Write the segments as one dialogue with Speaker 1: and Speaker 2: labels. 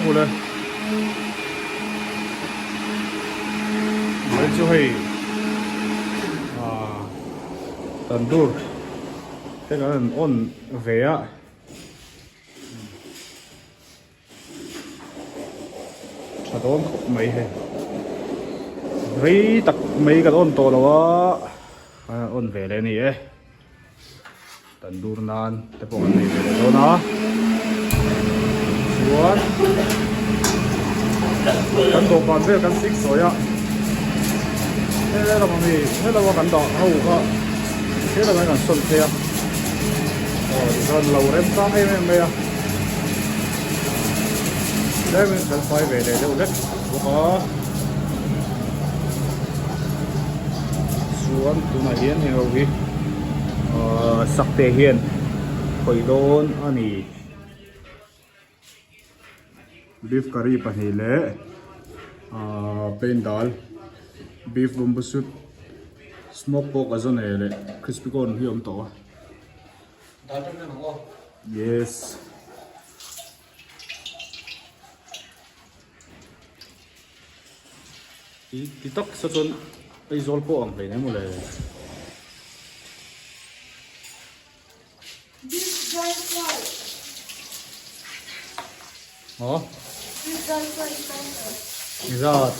Speaker 1: mawle. Mai chu hei ah tandoor te kan han on ve a. Tha dawn khawp mai hei. Rei tak mai kan on tawh lo a, kan han on ve leh a ni e. Tandoor nan te pawh kan nei ve leh dawn a. Chuan kan dawhkan vel kan sik sawi a. Helama mi helama kan dah ho kha helama kan sawn phei a. Aw tichuan lo remchang em em mai a. Tlemin kan fai ve leh deuh hlek bawk a. Chuan tunah hian heng ho hi ahh sakte hian khawih dawn a ni. Beef curry pahnih leh ahh plain dal beef bamboo soup smoke pork a zawn e leh crispy corn hi a awm tawh a. Yes. Ti ti tak sa chuan Aizawl pawh ang hleinem mawle. Aw. Zat.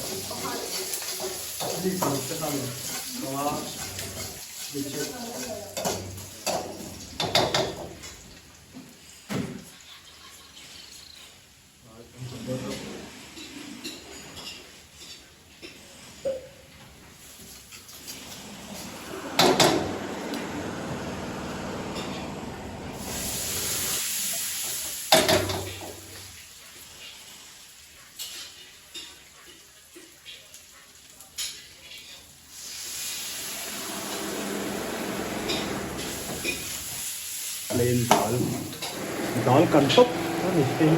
Speaker 1: Plain dal dal kan tawp a ni hei.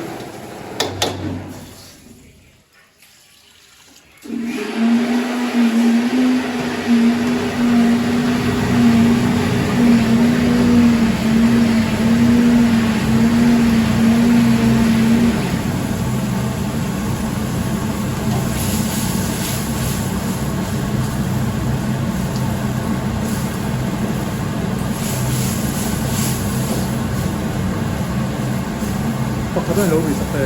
Speaker 1: Pakhat a ni lo ri sak e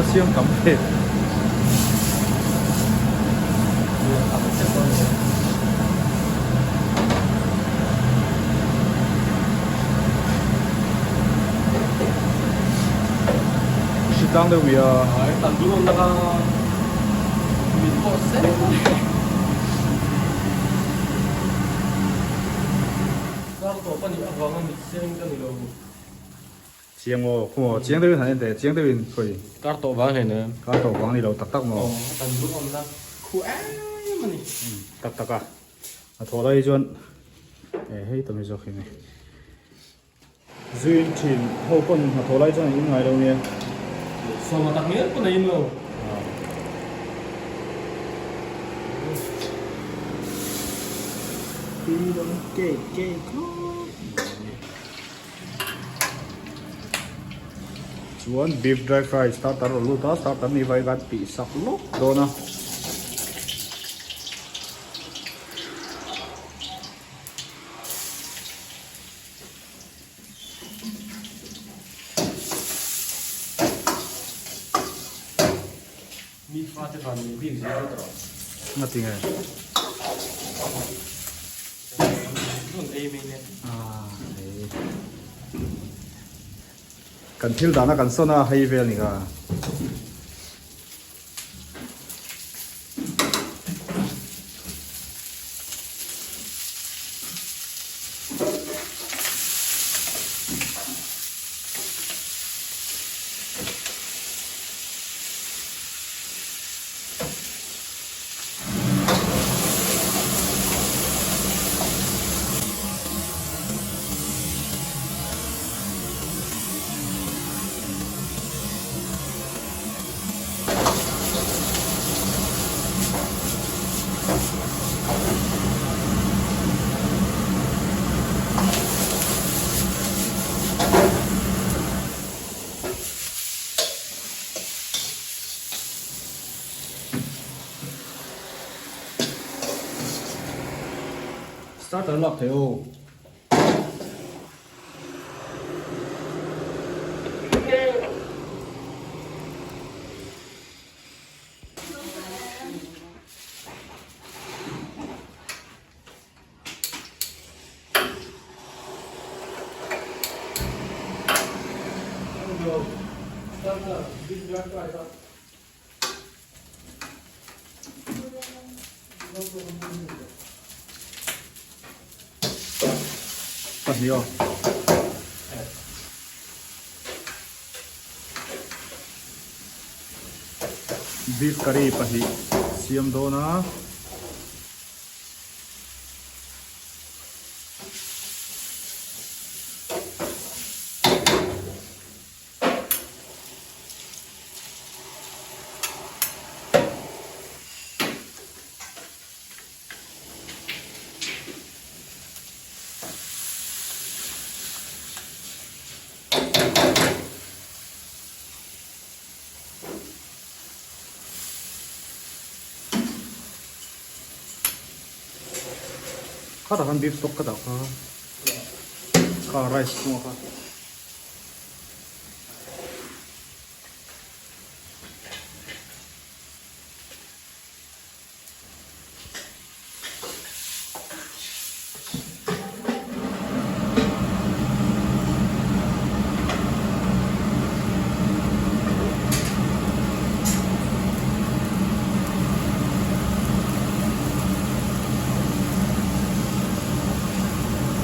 Speaker 1: a siam tam hle. Hritlang deuh mi a.
Speaker 2: Tam duh awm laka min pawh sek mai. Kar tawp a nih avanga mit seng ka ni lo.
Speaker 1: Chiang aw, khaw chiang deuhin han en teh, chiang deuhin khawi.
Speaker 2: Kar tawh vang hlein em?
Speaker 1: Kar tawh vang ni lo tak tak maw?
Speaker 2: Aw, tam duh awm la khu em a ni.
Speaker 1: Tak tak a, a thawh lai hi chuan e hei tawm hi zawk hi ni. Zuin thin ho pawn hnathawh lai chuan an in ngai lo nia.
Speaker 2: Sawma tak ngial pawn a in lo.
Speaker 1: Chuan beef dry fry starter a lut a, starter ni vai khan tih sak lawk dawn a.
Speaker 2: Mi fate van nei bik zel vek rawh.
Speaker 1: Nga ti nge?
Speaker 2: Rawn ei mai nia.
Speaker 1: Ah, hei. Kan thil dahna kan sawn a hei vel ni kha. Starter lak thei aw. Pahnih aw. Beef curry pahnih siam dawn a. Khatah khan beef stock ka dah kha kha rice chungah kha.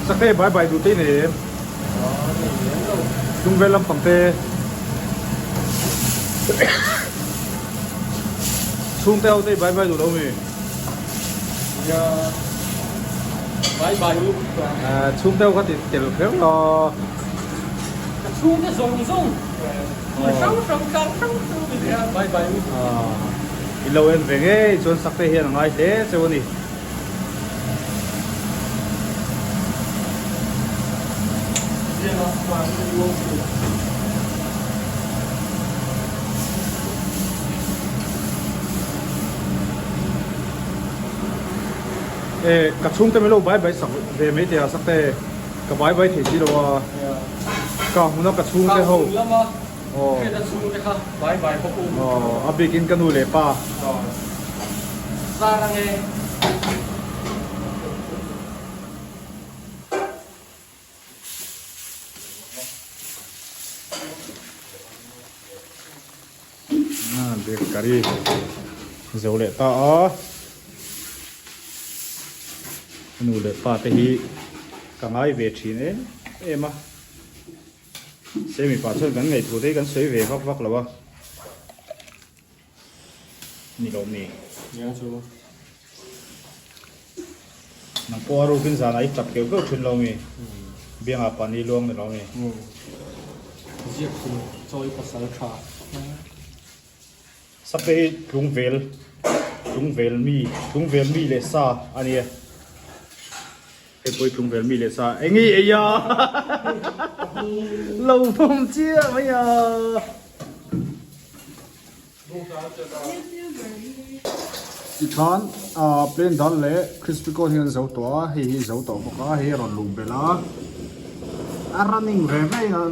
Speaker 1: Sakei bai bai duh te i nei em? Tung vel lampang te chhungte ho te i bai bai duh lo mi?
Speaker 2: Bai bai u.
Speaker 1: Chhungte ho kha ti tel kher lo.
Speaker 2: Ka chhungte zawng zawng hmun hrang hrang tlang hrang hrang ni ve a bai bai u.
Speaker 1: I lo en ve ngei chuan sakte hian a ngai hle cheu a ni. E ka chhungte min lo bai bai sak ve mai teh a sakte ka bai bai thei si lo a ka hmun a ka chhungte ho aw a bikin ka nu leh pa. Beef curry zo leh ta a ka nu leh pa te hi ka ngai ve thin em em a se mipa chuan kan ngaihtuah te hi kan sawi ve vak vak lo a ni lo mi nang pawh a rukin zanah i tap keuh keuh thin lo mi biangah pani luang ni lo mi.
Speaker 2: Ziak thing chawi pasal tha.
Speaker 1: Sakte hi tlungvel tlungvel mi tlungvel mi leh sa a nia. Hei pawh hi tlungvel mi leh sa eng nge ei a lo vawm chiah mai a. Tikhan plain dal leh crispy corn hi an zo tawh a hei hi zo tawh bawk a hei a rawn luh belh a a running ve ve a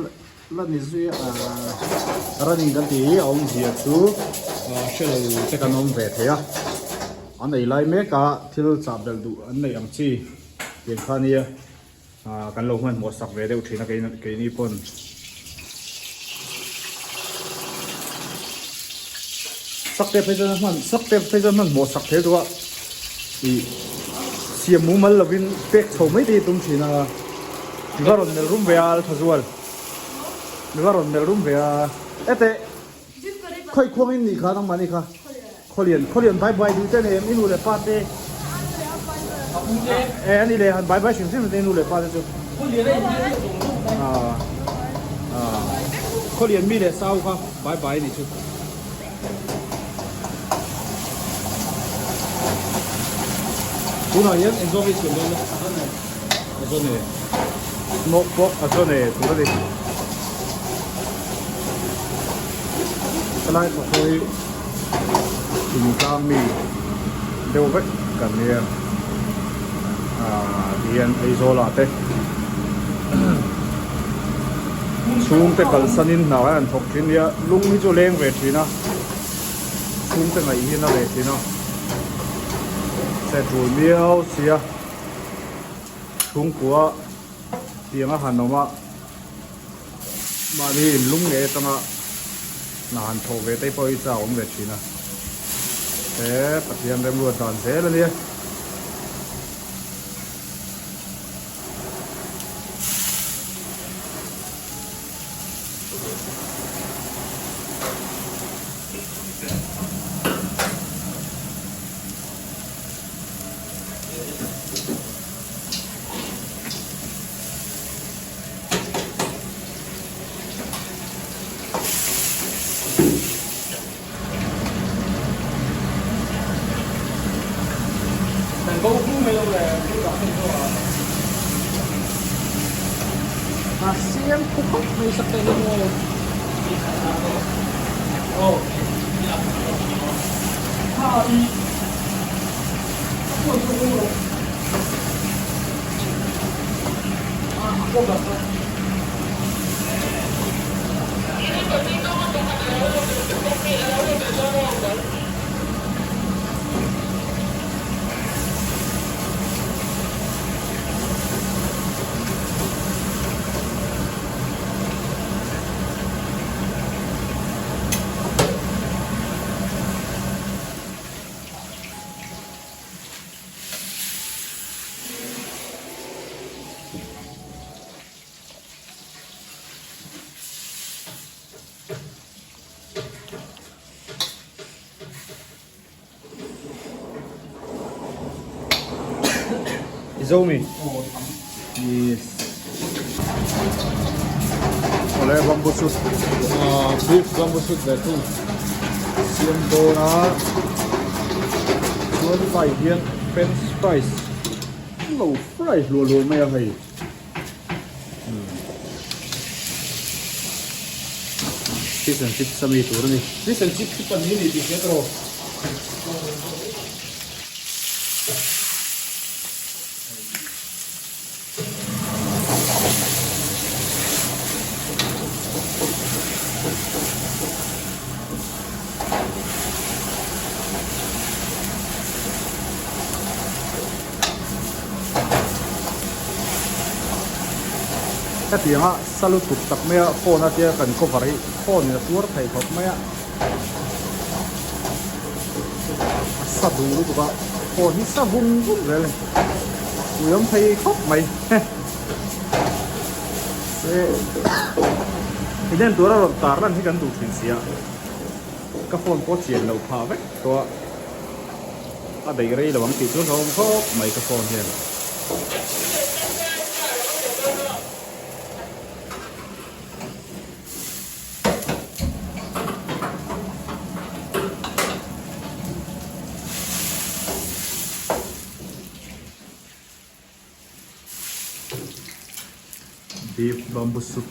Speaker 1: la ni zui a running kan tih hi a awmzia chu hre lo te kan awm ve thei a an ei lai mek a thil chah belh duh an neih ang chi tiang kha nia kan lo hmanhmawh sak ve deuh thin a keini pawn. Sak te phei chuan a hman sak te phei chuan hmanhmawh sak thei duh a ih siam mumal lovin pek chho mai te hi tum thin a mi va rawn melh rum ve a Thazual mi va rawn melh rum ve a ete khawi khuangin nih kha nangmahni kha. Khawlian khawlian bai bai duh te nei em i nu leh pa te e ani le han bai bai hrim hrim te nu leh pa te chu khawlian mi leh sau kha bai bai ni chu tunah hian engzawng hi siam dawn a zawn e smoke pawh a zawn e tur a ni Helai thawkhaw hi thingtlang mi deuh vek kan nia aah ti. hian Aizawl ah te chhungte kalsanin hna hian an thawk thin nia lung hi chu leng ve thin a chhungte ngaih hian a ve thin a se tul miau sia chhungkua tiang a han awm a mahni in lung ngei atanga hna han thawh ve te pawh hi chak awm ve thin a he Pathian remruat dan zel a nia. A siam khu khawp mai sak te hi maw. I zo mi? Yes. Awle bamboo shoot beef bamboo shoot ve thung siam dawn a chuan tlai hian french fries lo fry hluah hluah mai a hei. Fish and chips a mi tur a ni. Fish and chips hi pahnih a ni tih hriat erawh. Hetianga sa lutuk tak maia phone a tia kan cover hi phone in a tuar thei khawp mai a a sa duh lutuk a phone hi sa vung vung zel a ni ui awm thei khawp mai se inen tura rawn tar lan hi kan duh thin si a ka phone pawh chian loh phah vek tawh a. A daih rei lo ang tih chu hlawm khawp mai ka phone hian. Beef bamboo soup.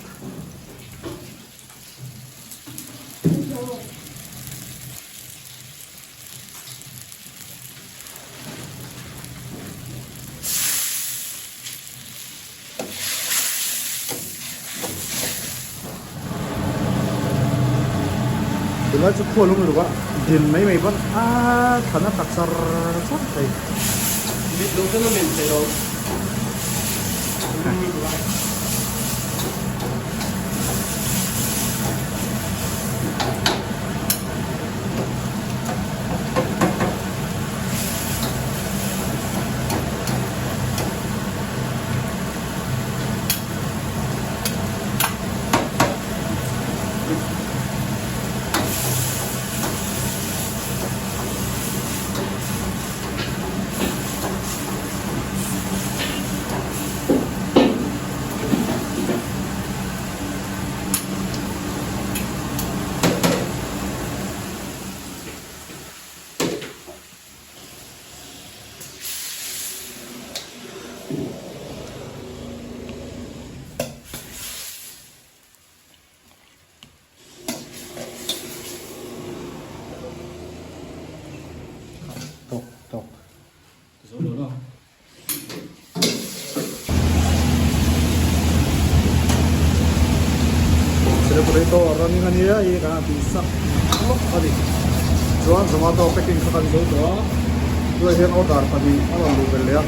Speaker 1: Tunlai chu khual lung luka din mai mai pawn a thlan a tak char char thei.
Speaker 2: Mit lo chuan a men thei lo.
Speaker 1: Potato a running a nia i kan han tih sak lawk a ni. Chuan Zomato packing kha kan zo tawh a, tunah hian order pahnih a rawn luh belh leh a.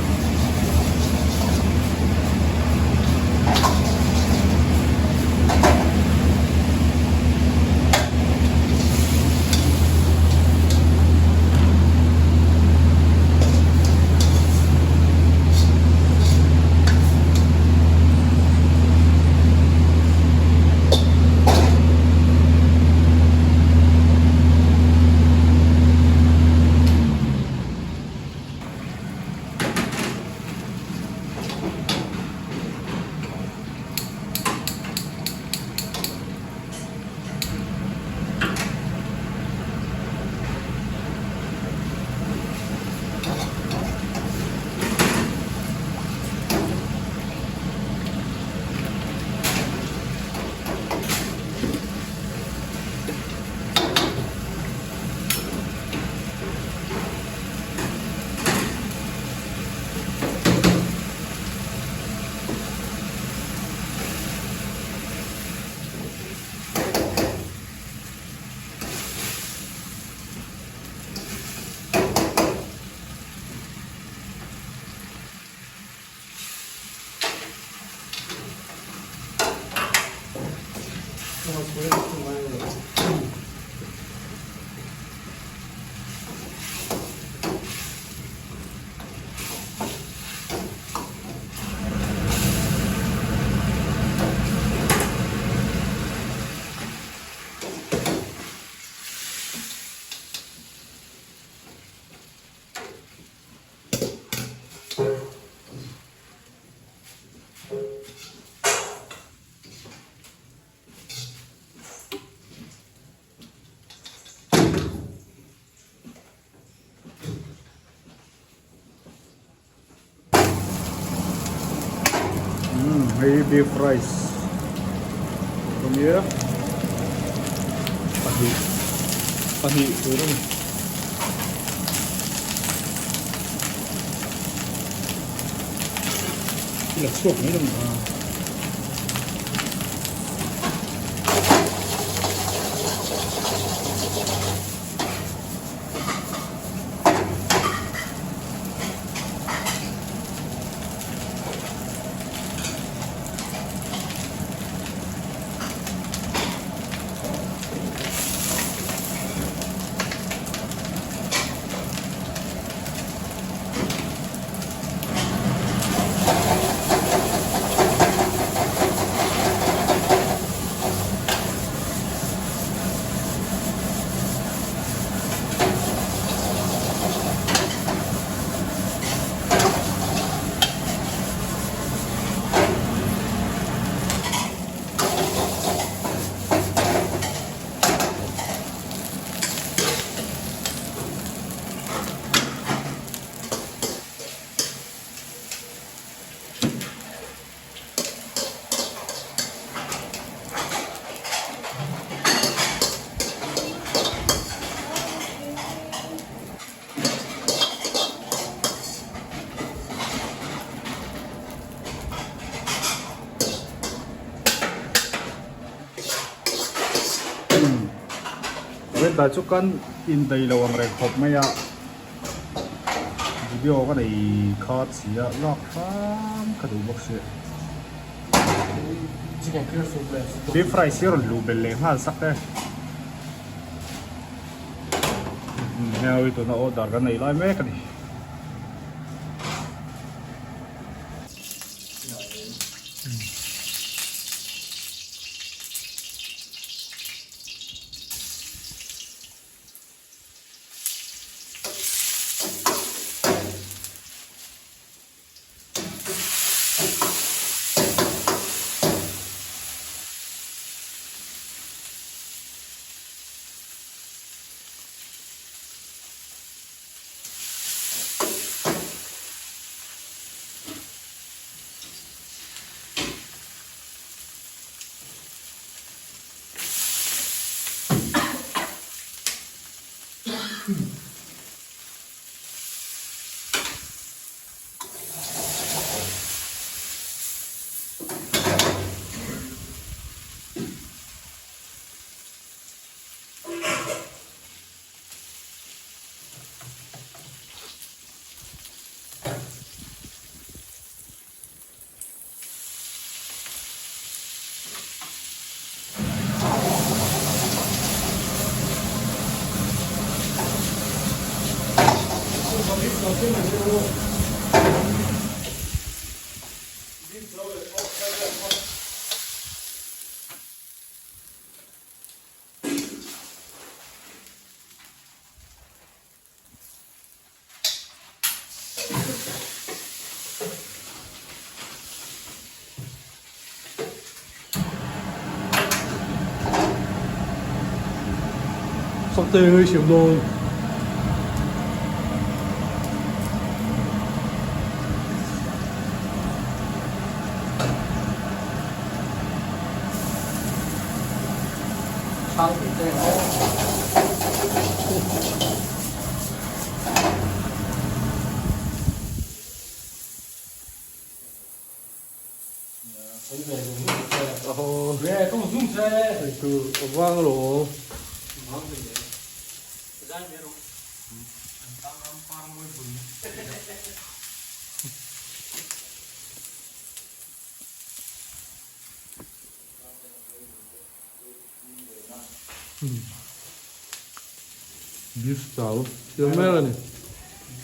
Speaker 1: Hei beef rice ania pahnih pahnih tur a ni. La chhuak mai lo ni. Tlai chu kan indaih lo ang reng khawp mai a video ka nei kha chi a lak hram ka duh bawk si beef rice hi a rawn luh belh leh nghal sak e hei tuna order kan nei lai mek a ni.
Speaker 2: Sakte hi siam dawn. Vang lo. Beef chau siam mek a ni.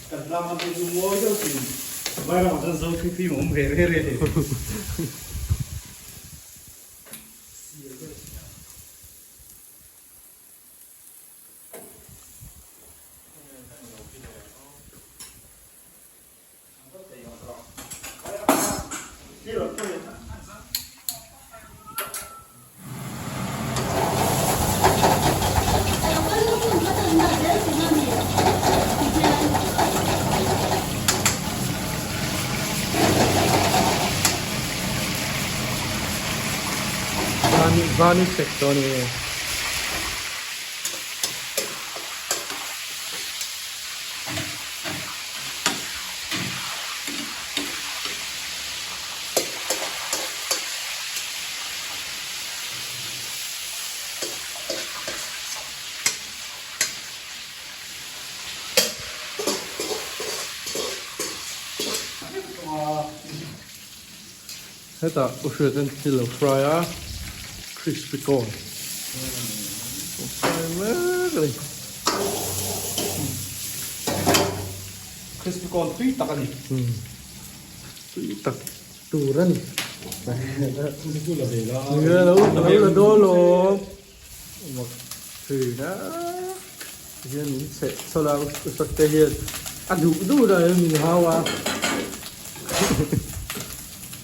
Speaker 1: Kan tlang a chu mawi deuh thin. Vai ramah chuan zo thingfim a awm ve re re thei.
Speaker 2: Vani sek dawn e. Hetah u hriat an thil lo fry a, crispy corn a fry mek a ni.
Speaker 1: Crispy corn tui tak a ni.
Speaker 2: Tui tak tur a ni. Nia lo la dawn lo. Mak thin a. Hian min cheh chawlh a u sak te hian a duh duh dah hian min hau a.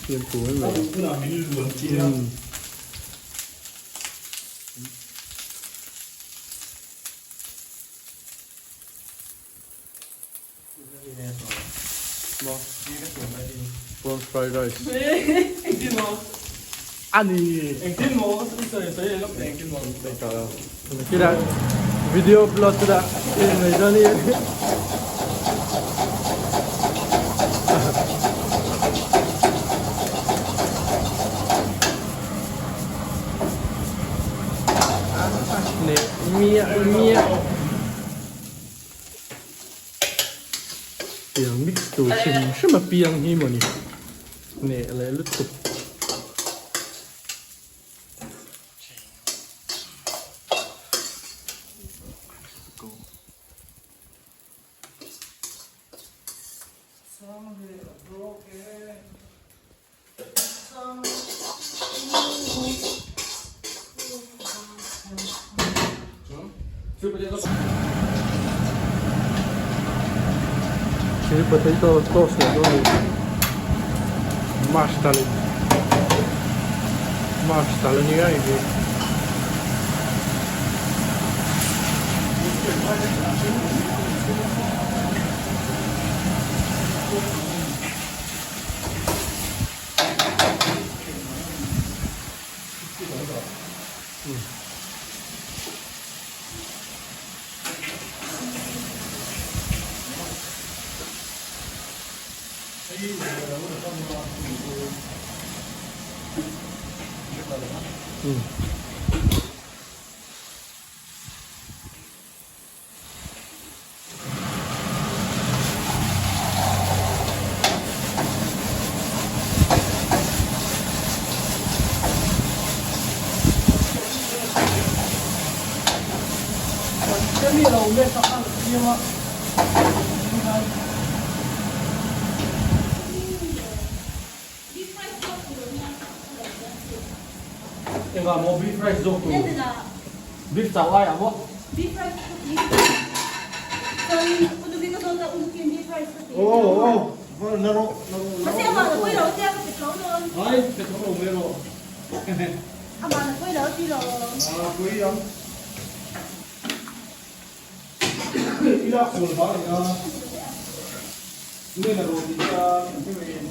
Speaker 2: Hian thu mai mai.
Speaker 1: A duh hunah min luan tir a.
Speaker 2: Prawn fried rice. Ani. Kira video upload sudah ini Johnny. Mia mia. Tiang mix tur hrim hrim a piang hi mawni neh leh lutuk. Chilli potato toast leh dawn a ni. Mash dal mash dal a nia hei hi. Engah maw beef rice zawk tur? Beef chau aiah maw?
Speaker 3: Beef rice ka ti. Chuan udukin ka zawt a udukin beef rice ka ti.
Speaker 1: Aw aw va la rawh la rawh la
Speaker 3: Mahse amah la pawi lo tia ka pe tho dawn.
Speaker 2: Ai pe tho lo mai rawh.
Speaker 3: Amah la pawi lo ti lo.
Speaker 1: Ah pawi ang. I lak sual vang a nia. Nge la rawh tih kha kan hre mai em.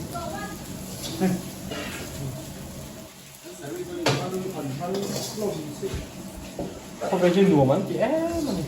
Speaker 2: Khawvel hi nuam an ti em a ni.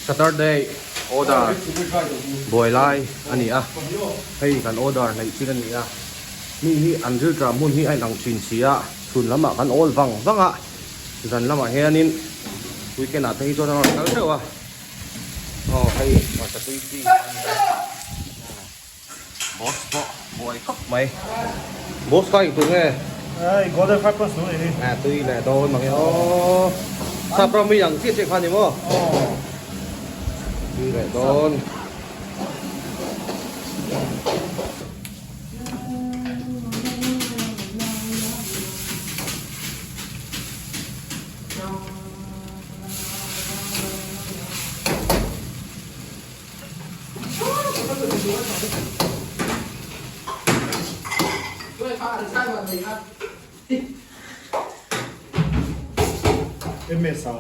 Speaker 2: Saturday order buai lai a ni a, hei kan order neih chin a ni a, mi hi an rilṭah hmun hi a inang thin si a, chhun lamah kan awl vang vang a, zan lamah hianin weekend ah te hi chuan a rawn kal teuh a, aw hei hmarcha tui chi a ni a. Boss pawh buai khawp mai. Boss kha engtur nge?
Speaker 1: Ai golden five plus nu ni.
Speaker 2: A tui leh dawn mang e aw. Sap ram mi ang chiah chiah kha ni maw?
Speaker 1: Aw.
Speaker 2: Tui leh dawn.
Speaker 1: MS a.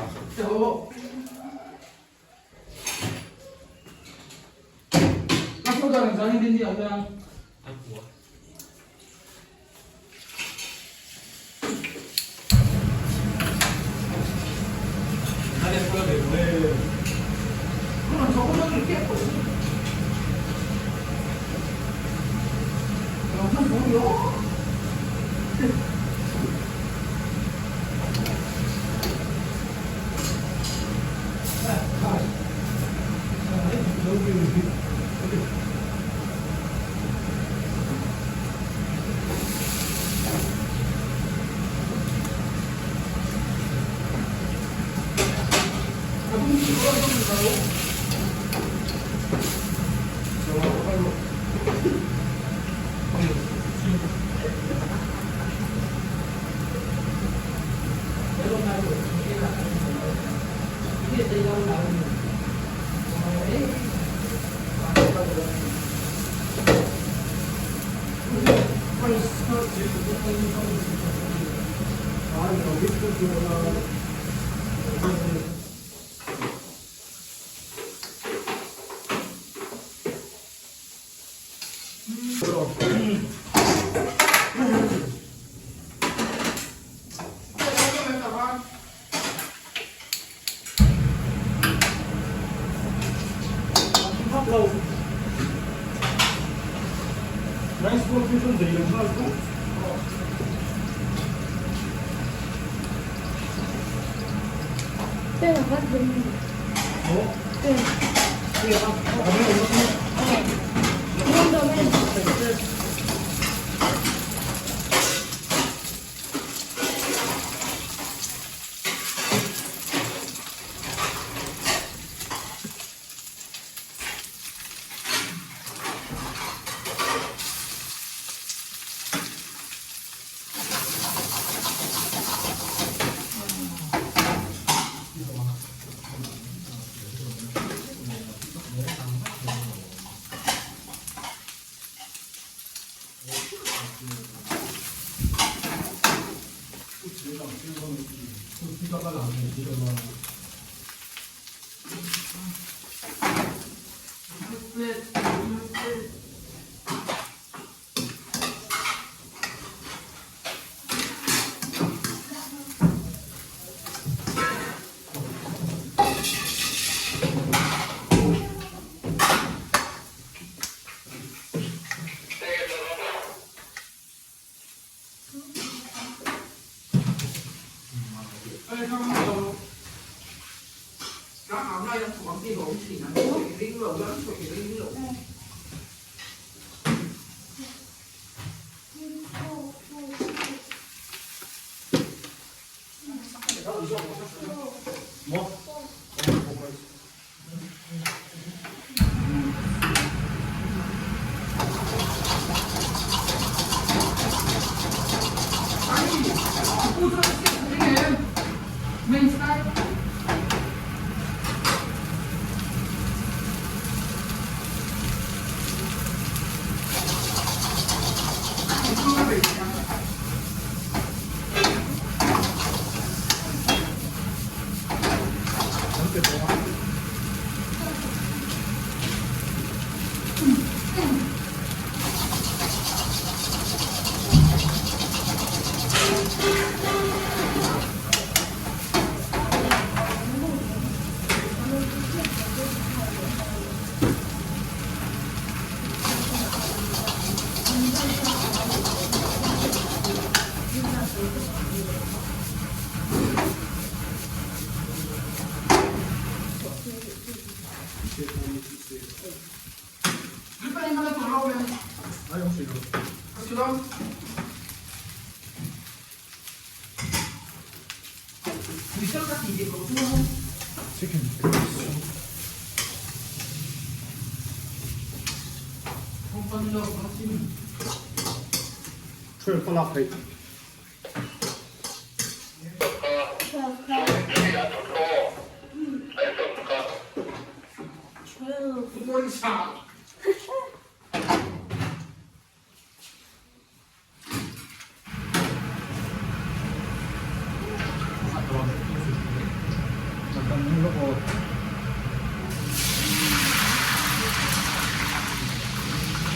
Speaker 1: Twelve ka lak theih.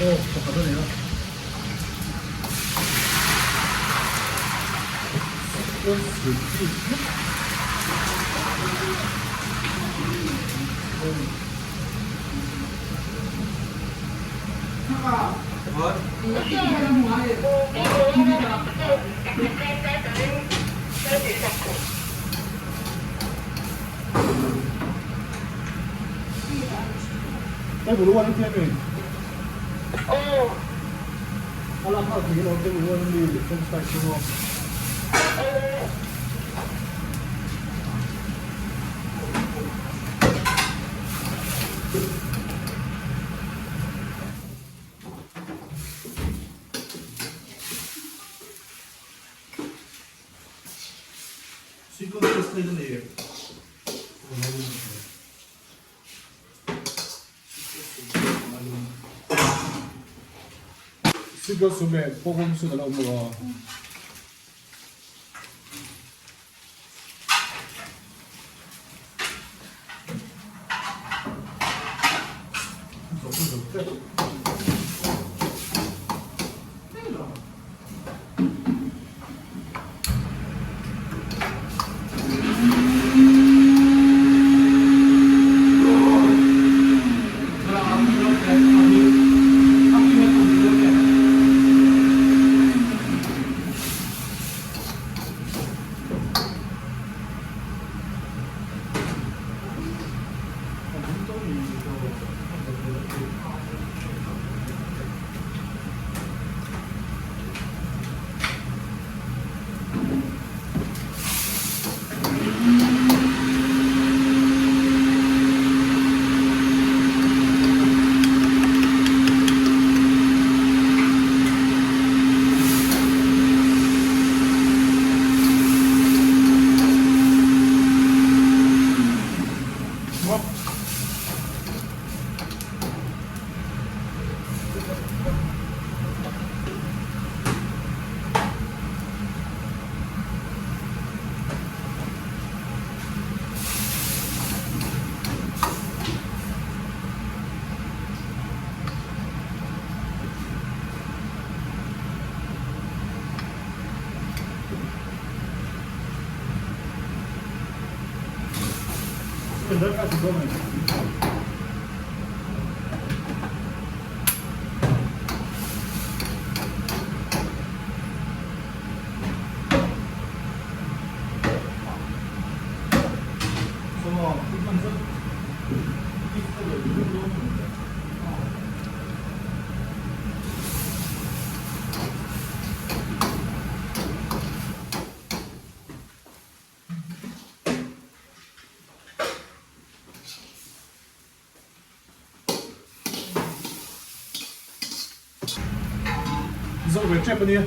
Speaker 1: Aw pakhat a ni a. Table one a mi? A lak nghal thei lo table one a mi french fries chu maw? Sweet corn cheese plate a nei em? Sweet corn soup leh pork rawng soup a la awm lo a. Zo ve tep ania.